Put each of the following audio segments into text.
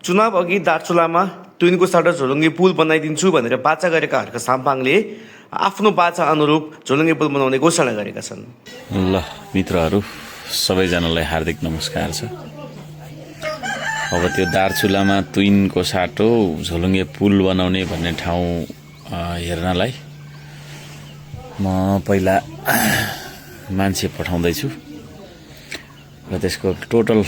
चुनाव अघि दार्चुलामा तुइनको साटा झोलुङ्गे पुल बनाइदिन्छु भनेर बाचा गरेका हर्क साम्पाङले आफ्नो बाचा अनुरूप झोलुङ्गे पुल बनाउने घोषणा गरेका छन्। ल मित्रहरू सबैजनालाई हार्दिक नमस्कार छ। अब त्यो दार्चुलामा तुइनको साटो झोलुङ्गे पुल बनाउने भन्ने ठाउँ हेर्नलाई म पहिला मान्छे पठाउँदैछु र त्यसको टोटल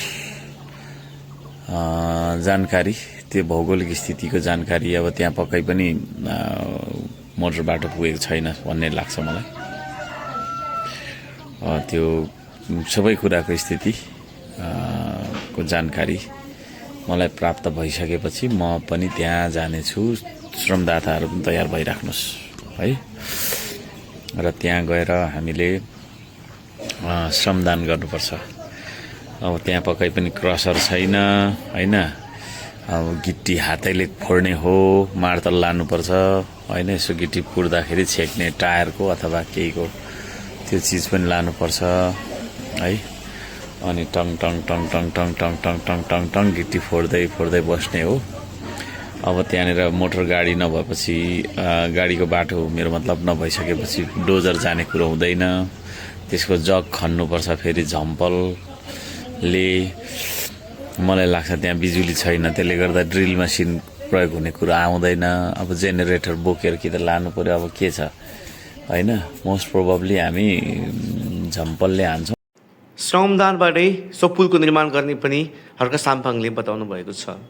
जानकारी, त्यो भौगोलिक स्थितिको जानकारी अब त्यहाँ पक्कै पनि मोटर बाटो पुगेको छैन भन्ने लाग्छ मलाई। त्यो सबै कुराको स्थिति को जानकारी मलाई प्राप्त भइसकेपछि म पनि त्यहाँ जानेछु। श्रमदाताहरू पनि तयार भइराख्नुहोस् है। र त्यहाँ गएर हामीले श्रमदान गर्नुपर्छ। अब त्यहाँ पक्कै पनि क्रसर छैन हैन। अब गिट्टी हातैले फोड्ने हो, मार्तल लानुपर्छ हैन। यसो गिट्टी पुर्दाखेरि छेक्ने टायरको अथवा केहीको त्यो चिज पनि लानुपर्छ है। अनि tongue tongue tongue tongue tongue tongue tongue tongue tongue tongue गिट्टी फोड्दै फोड्दै बस्ने हो। अब त्यहाँनिर मोटर गाडी नभएपछि, गाडीको बाटो मेरो मतलब नभइसकेपछि डोजर जाने कुरो हुँदैन। त्यसको जग खन्नुपर्छ फेरि झम्पलले। मलाई लाग्छ त्यहाँ बिजुली छैन, त्यसले गर्दा ड्रिल मेसिन प्रयोग हुने कुरो आउँदैन। अब जेनेरेटर बोकेर कि त लानु पर्यो, अब के छ हैन। मोस्ट प्रोबब्ली हामी झम्पलले हान्छौँ। श्रमदानबाटै सो पुलको निर्माण गर्ने पनि हर्क साम्पाङले बताउनु भएको छ।